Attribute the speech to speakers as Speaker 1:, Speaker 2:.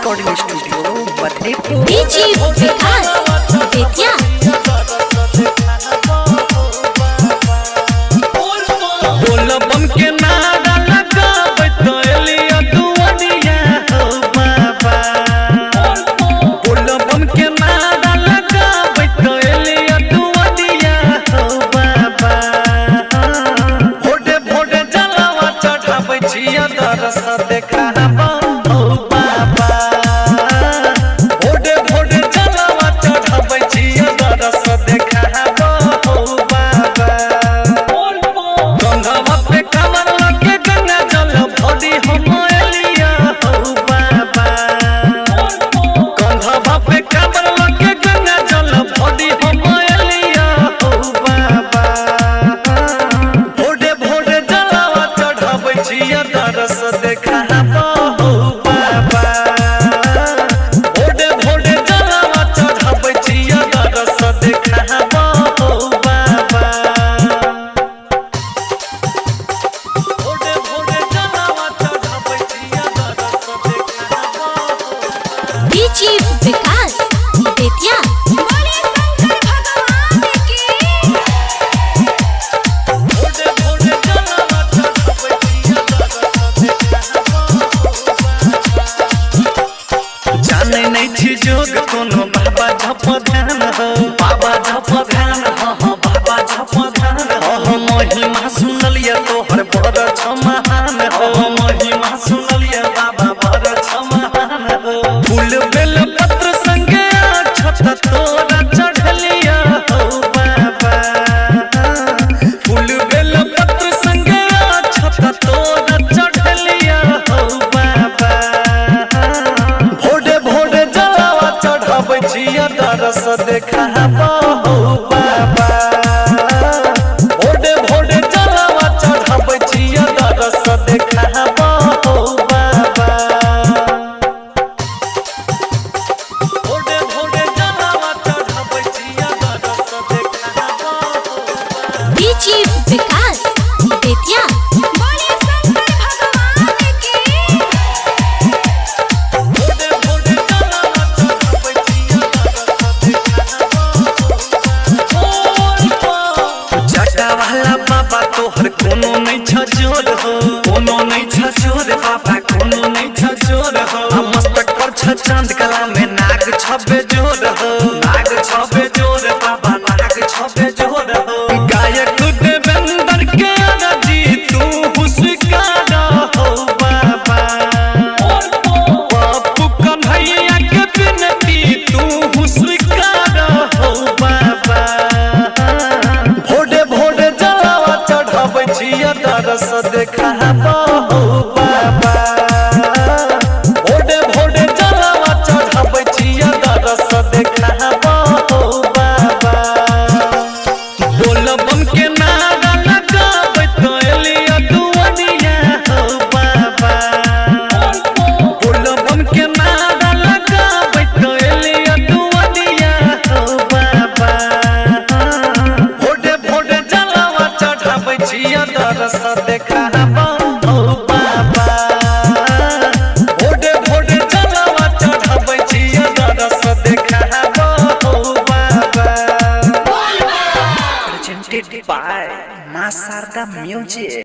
Speaker 1: Recording studio Madhepur.
Speaker 2: DJ Vikas Bettiah.
Speaker 3: बोल बम के नारा लगाबैत एलिया दुआरिया हो बाबा। बोल बम के नारा लगाबैत एलिया दुआरिया हो बाबा। भोरे भोरे जलावा चढ़ाबै छियै दरस देखाबा हो बाबा। भोरे भोरे जलावा चढ़ाबै छियै दरस देखाबा हो बाबा। गंगावा पे कमर लगे गंगा जल भरी हम एलिया हो बाबा। गंगावा पे कमर लगे गंगा जल भरी हम एलिया हो बाबा। भोरे भोरे जलावा चढ़ाबै छियै दरस देखाबा हो बाबा। भोरे भोरे जलावा चढ़ाबै छियै दरस देखाबा हो बाबा। भोरे भोरे जलावा चढ़ाबै छियै दरस देखाबा हो बाबा।
Speaker 2: डीजे विकास बेतिया।
Speaker 4: बोले शंकर भगवान की।
Speaker 3: भोरे भोरे जलावा चढ़ाबै छियै दरस देखाबा हो बाबा। जानै नै छी जोग कोनो बाबा झप ध्यान हो, बाबा झप ध्यान हो, हो बाबा झप ध्यान हो। हो महिमा सुनलिया तोहर बड़ छ महान हो, महिमा सुनलिया बाबा बड़ छ महान हो। फूल बेल पत्र संगे छत तोरा चढ़लिया हो बाबा। फूल बेल पत्र संगे छत तोरा चढ़लिया हो बाबा। भोरे भोरे जलावा चढ़ाबै छियै दरस देखाबा हो बाबा। भोरे भोरे जलावा चढ़ाबै छियै दरस देखाबा हो बाबा। भोरे भोरे जलावा चढ़ाबै छियै दरस देखाबा हो बाबा।
Speaker 2: डीजे विकास बेतिया।
Speaker 4: बोले शंकर भगवान की।
Speaker 3: भोरे भोरे जलावा चढ़ाबै छियै दरस देखाबा हो बाबा। जटा वाला बाबा तोहर कोनो नै छ जोर हो, कोनो नै छ जोर बाबा, कोनो नै छ जोर हो। आ मस्तक पर छ चांद कला में नाग छबे जोर हो, नाग छबे जोर बाबा, नाग छबे जोर हो। गायक देवेंद्र के अरजी तू हुस्कार हो बाबा। बापू कन्हैया के विनती तू स्वीकार हो बाबा। भोरे भोरे जलावा चढ़ाबै छियै दरस देखाबा हो बाबा। भोरे भोरे जलावा चढ़ाबै छियै दरस देखाबा हो बाबा। बोल बम के नारा लगाबैत एलिया दुआरिया हो बाबा। बोल बम के नारा लगाबैत एलिया दुआरिया हो बाबा। भोरे भोरे जलावा चढ़ाबै छियै दरस देखाबा हो बाबा। भोरे भोरे जलावा चढ़ाबै छियै दरस देखाबा हो बाबा।
Speaker 1: Presented by Maa Sharda music.